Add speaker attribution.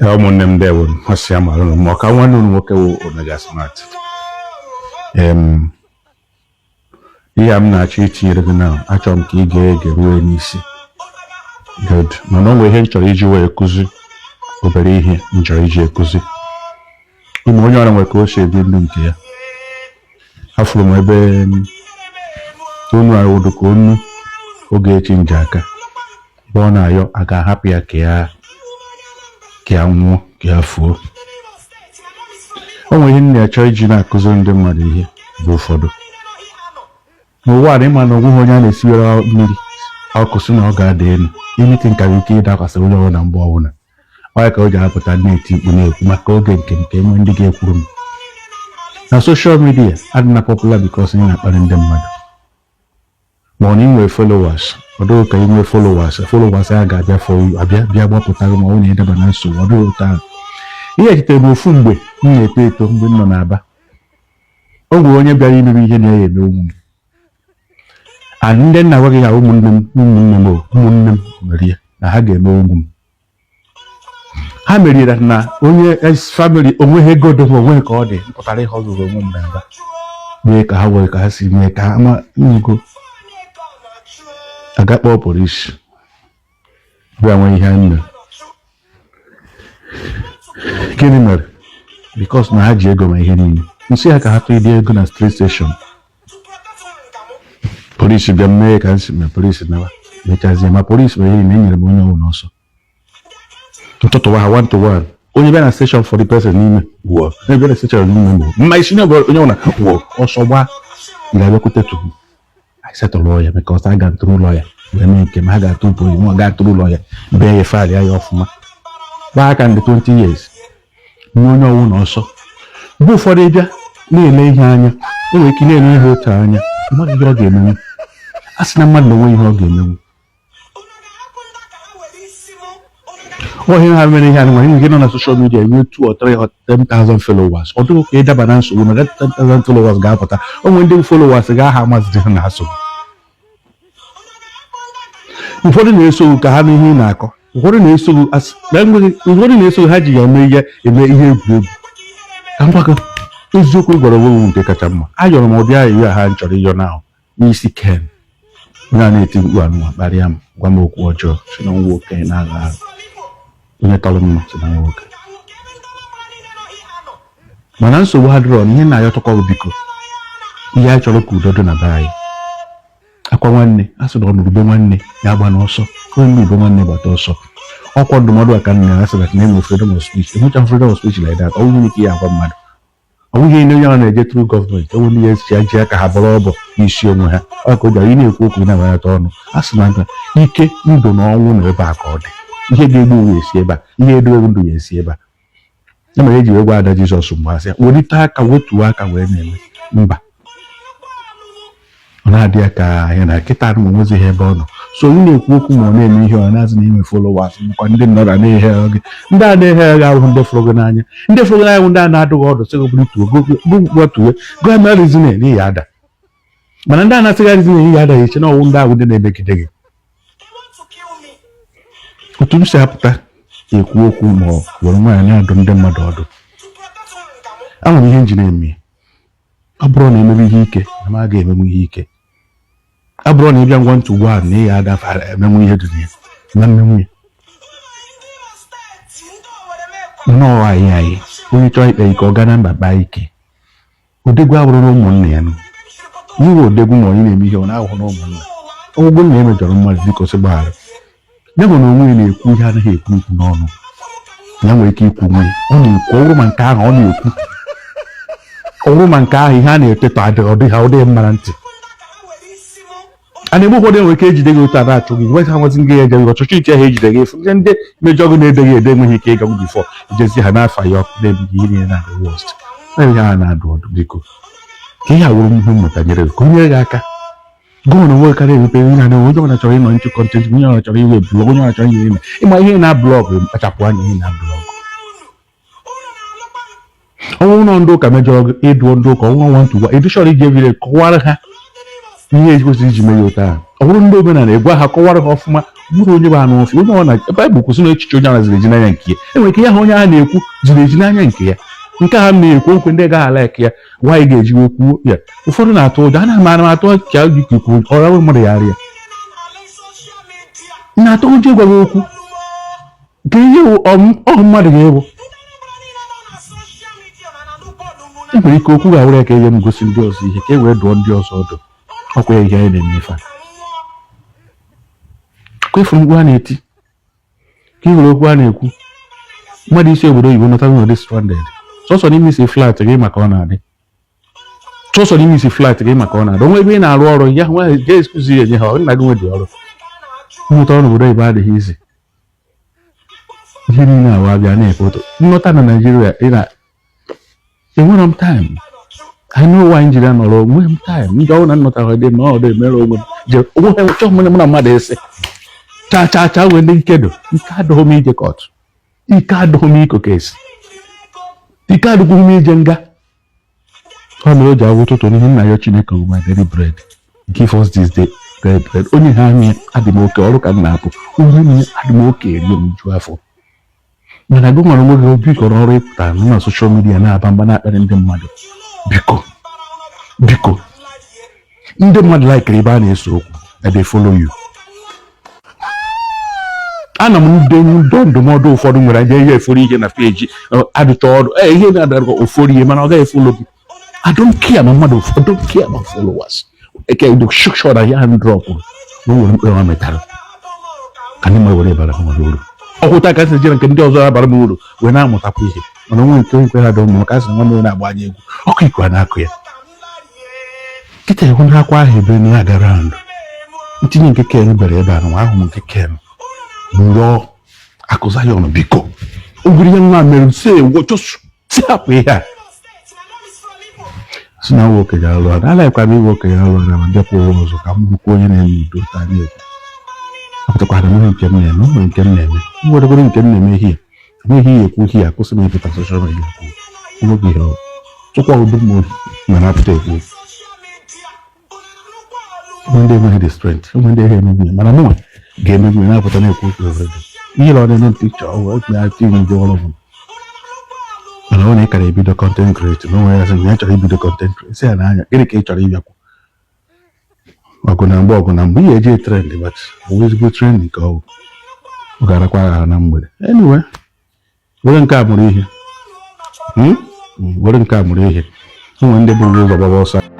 Speaker 1: Ụmụnne m, ndewo. Masị ya mara unu ma. Ọka nwanne unu nwoke wụ Omega Smart. Ihe a m na-achọ itinyere gị na achọrọ m ka ị gee ege ruo n'isi. Good. Mana o nwere ihe m chọrọ iji wee kụzi, obere ihe m chọrọ iji ekuzi. Ụmụ onye ọrụ nwere ka o si ebi ndụ nke ya. Afụrụ m ebe onu awụdụ ka onu Ogechi Njaka ebe ọ na-ayọ a ga-ahapụ ya ka ya nwụọ, ka ya fuo. O nwere ihe m na-achọ iji na-akụziri ndị mmadụ ihe bụ ụfọdụ n'ụwa a na ịma na onweghị onye a na-esiwere mmiri ọkụ si na ọ ga-ada elu. Anything ka ike ịdakwasị onye ọbụla mgbe ọbụla. Ọ ya ka o ji apụta na-eti mkpu, na-ekwu maka oge nke m, ka enwe ndị ga-ekwuru m na social media. Adịna popular because ị na-akparị ndị mmadụ ma ọ na inwe followers. Ọ dịghị ka inwe followers a ga-abịa for you, abịa bịa gbapụta gị ma ọ bụ na ịdaba na nsogbu. Ọ dịghị otu ahụ. Ihe echetere m, ofu mgbe m na-eto eto, mgbe m nọ n'Aba, o nwere onye bịara imebe ihe na-ya eme ụmụ m and ndị nna gwa gị ha, ụmụnne m, ụmụnne m, o ụmụnne m mere ya na ha ga-eme ụmụ m. Ha meriri na onye family onweghị ego dobe onweghị ka ọ dị mpụtara ihe ọ zụrụ onwe m n'Aba mee ka ha were ka ha si mee ka ha ma ngo aga kpọọ polisi bịa nwee ihe anyị mere. Gịnị mere? Because na ha ji ego ma ihe niile. Nsị ha ka ha tụọ ịdị ego na street station, polisi bịa mee ka nsi mee, polisi nawa mechazie ma polisi mere ihe niile. Enyere m onye ọbụla ọsọ ntụtụwa ha one to one. Onye bịa na station for the person n'ime wụọ, onye bịa na station n'ime wụọ mma isi na onye ọbụla wụọ ọsọ gbaa ga-abịakwute tupu I settle ya, because a ga through lawyer wee mee nke m. Ha ga-atụ polisi, nwa ga through lawyer bee ya, file ya ọfụma, gbaa aka ndị 20 years nye onye ọwụ na ọsọ. Mgbe ụfọdụ ịbịa na-ele ihe anya, o nwere ike na-ele ihe otu anya, mmadụ ihe ọ ga-emenwu, a sị na mmadụ na onwe ihe ọ ga-emenwu. Ọ ihe ha mere ihe a nwere ike nọ na social media enwe 2 or 3 or 10,000 followers. Ọ dịghị ka ịdaba na nsogbu na that 10,000 followers ga-apụta. O nwere ndị followers ga-aha amazidi ha na nsogbu. Ụfọdụ na-eso gị ka ha nụ ihe ị na-akọ, ụfọdụ na-eso gị ụfọdụ na-eso gị ha ji ya eme ihe, eme ihe egwuregwu. Ka m gwa gị eziokwu, ị gwara onwe m nke kacha mma. Ayọrọ m ụdị ayịyọ a ha m chọrọ ịyọ na ahụ n'isi Ken, onye a na-eti mkpu anụnwa kparịa m, gwa m okwu ọjọọ, si na nwa okenye na-agha arụ, onye tọrọ mma, si na nwa okenye. Mana nsogbu adịrọ na ihe na-ayọtọkọ gị. Biko, ihe anyị chọrọ ka udo dị na be anyị. Akwa nwanne a sị na ọ nụrụ nwanne ya gba n'ọsọ, onye nụrụ nwanne gbata ọsọ. Ọkwa ndụmọdụ a ka nna ya sị na enwe freedom of speech. Enwecha freedom of speech like that. Ọ bụghị ike ya agwa mmadụ, ọ bụghị ihe onye ahụ na-eje through gọọmenti. Onwe ndị ya esi ji aka ha bọrọ ọbọ n'isi onwe ha. Ọ ka o ji ị na-ekwu okwu na-agbanyata ọnụ. A sị na nka ike ndụ na ọnwụ nọ ebe a ka ọ dị. Ihe ga-egbu onwe esi ebe a, ihe edowe ndụ ya esi ebe a. Ya mere eji wee gwa ada Jizọs mgbe asị ya welite aka, wetuo aka wee na-eme mba, ọ na-adị ya ka ya na kịta anụ nwezighị ebe ọ nọ. So ị na-ekwu okwu ma ọ na-eme ihe ọ na-azụ na inwe followers makwa ndị nnọrọ na-ehe gị. Ndị a na-ehe gị ahụhụ, ndị fụrụ gị n'anya, ndị fụrụ gị n'anya bụ ndị a na-adụghị ọdụ sị gị bụrụ tuo gbutuwe gụọ merizin n'ihi ada. Mana ndị a na-asị gị arizin n'ihi ada ya eche na ọwụ ndị ahụ ndị na-emegide gị. Otu m si apụta ekwu okwu ma ọ were nwaanyị na-adụ ndị mmadụ ọdụ, anwere ihe nji na-eme. Ọ bụrụ na emebe ihe ike na m aga emenwu ihe ike, ọ bụrụ na ịbịa ngwa ntụ ugbu a na ị ya agafe emenwu ihe dị na ya na mmenwu ya nnọọ. Anyị onye chọọ ikpe ike, ọ gaa na mba kpaa ike. Odegwu abụrụ na ụmụnna ya nụ iwe odegwu, ma onye na-eme ihe ọ na-ahụ na ụmụnna ọgwụgwụ na emejọrọ mmadụ, biko sị gbaghara ya. Bụ na onwe ya na-ekwu ihe anaghị ekwu ekwu n'ọnụ ya nwere ike ikwu nwe ọ na-ekwu. Ọ bụrụ ma nke ahụ ọ na-ekwu, ọ bụrụ ma nke ahụ ihe a na-etetọ adịghị, ọ dịghị, ọ dịghị mma na ntị a na-egbe. Ụfọdụ nwere ike ejide gị otu a na-achụ gị, nweta nwazi gị eje gị ọchọchọ ike ha ejide gị efu. Ndị mejọ gị na-edeghị ede enweghị ike ịga before ejezi ha n'afa ya ọkụ na-ebighị ihe niile na-adị worst. Ihe a na-adụ ọdụ, biko, ka ihe a wụrụ ihe mmụta nyere gị, ka o nyere gị aka. Gọvanọ nwe karịa emepe ihe na onye ọbụla chọrọ ịnọ nche content, onye ọbụla chọrọ iwe blog, onye ọbụla chọrọ inye ime ịma ihe na blog. Kpachapụ anya ihe na blog. Ọnwụ nọ ndị ụka mejọrọ gị, ịdụọ ndị ụka ọnwụ nwa ntụgwa ịdị chọrọ iji ebire kọwara ha ihe ekwesịrị iji mee ya otu ahụ. Ọ bụrụ ndị omenala, ịgwa ha, kọwara ha ọfụma. Nwere onye bụ anụ ọfịa, onye ọ na Baịbụl kwụsị na echiche onye ahụ ziri ezi n'anya nke ya. Enwere ike ya hụ onye ahụ na-ekwu ziri ezi n'anya nke ya. Nke a m na-ekwu okwu, ndị gaghị a-like ya, nwaanyị ga-eji wee kwuo ya. Ụfọdụ na-atụ ụjọ. Ana m ana m atụ ka gị ikwu ọra mmadụ ya arịa na-atụ ụjọ ịgwa gị okwu nke ihe ọhụ mmadụ ga-ebu. E nwere ike okwu ga-awụrụ ya ka ihe m gosi ndị ọzọ ihe, ka e wee dụọ ndị ọzọ ọdụ. Ọkwa ya ihe anyị na-eme ife a ka ịfụrụ mkpu a na-eti, ka ị hụrụ okwu a na-ekwu. Mmadụ isi obodo oyibo nọta n'ụdị stranded, sọsọ n'ime isi flight gị maka ọ na-adị, sọsọ n'ime isi flight gị maka ọ na-adị onwe ebe ị na-arụ ọrụ ya nwa ga excuse ya enye ha. Nna gị nwe dị ọrụ nweta ọrụ n'obodo oyibo adịghị izi. Ihe niile awa abịa na-efe ụtọ nnọta na Naijiria. Ị na enwere m time. I know why njiri nọrọ onwe m time ndị ọrụ na nnọta dị na ọdụ emere onwe m je onwe ha chọọ m na mmadụ ese cha cha cha wee ndị ike do ike adịghị m ije court, ike adịghị m iko case, ike adịghị m ije nga. Ọ mere o ji awụ ụtụtụ n'ihe nna ya Chineke bụ my daily bread, give us this day daily bread. Onye ha amị adị m oke ọrụ ka m na-apụ, onye m adị m oke erie m ju afọ. Mana gị nwere onwe gị obi kọrọ ọrụ ịpụtara na social media na-aba mba, na-akparị ndị mmadụ. Biko, biko, ndị mmadụ like-iri ebe a na-ese okwu and they follow you. Ana m ndị ndọ ndụmọdụ ụfọdụ nwere anya ihe eforo ihe na peji adụcha ọdụ ee ihe na-adarọ ụfọdụ ihe, mana ọ gaghị e-follow gị. I don't care ma mmadụ, I don't care about followers. Eke the sure na ya drop na o nwere mkpụrụ ọ metara ka ndị mmadụ were bara ha nwere uru. Ọkwụta ka esi jere nke ndị ọzọ abara m uru wee na-amụtakwa ihe, mana onwe nke nkwe ha dị mma maka asị na nwanne na-agba anya egwu ọkụ iko a na-akụ ya kịta ịhụ na akwa ahụ ebe na-aga round ntinye nke Ken bere ebe a na ahụ m nke Ken rụọ akụ Zion. Biko, ogiri ihe nwa mere si ewo si hapụ ihe a si na nwa okenye alụ ada alaghịkwa m iwe okenye alụ ada ma bịakwa ụwa ọzọ ka m bụkwa onye na-eme udo taa na-ekwu apụtakwara m. Nke m na-eme, o nwere nke m na-eme, m weregoro nke m na-eme ihe enweghị ihe ekwu ihe akwụsị m ịpụta social media kwuo onweghị ihe ọ tụkwa udo m obi mana apụta ekwu. Onwe ndị enweghị the strength, onwe ndị enweghị emegbu ya, mana mụnwa ga-emegbu ya na-apụta na-ekwu okwu everyday. Ihe ọ na-eme m pikchọ ọ ndị ọrụ m, mana ọ na ịkara ebido content creating na onwe ya sị na ya chọrọ ibido content creating, sị ya n'anya gịnị ka ị chọrọ ịbịakwu ọgụ na mgbe ọgụ na mgbe ihe eje trend, but ọ bụ ezigbo trend nke ọ bụ ọ ga-arakwa aghara na mgbede. Anyway, were nke a mụrụ ihe. Were nke a mụrụ ihe. Onwe ndị bụrụ ụzọ gbaba ọsọ.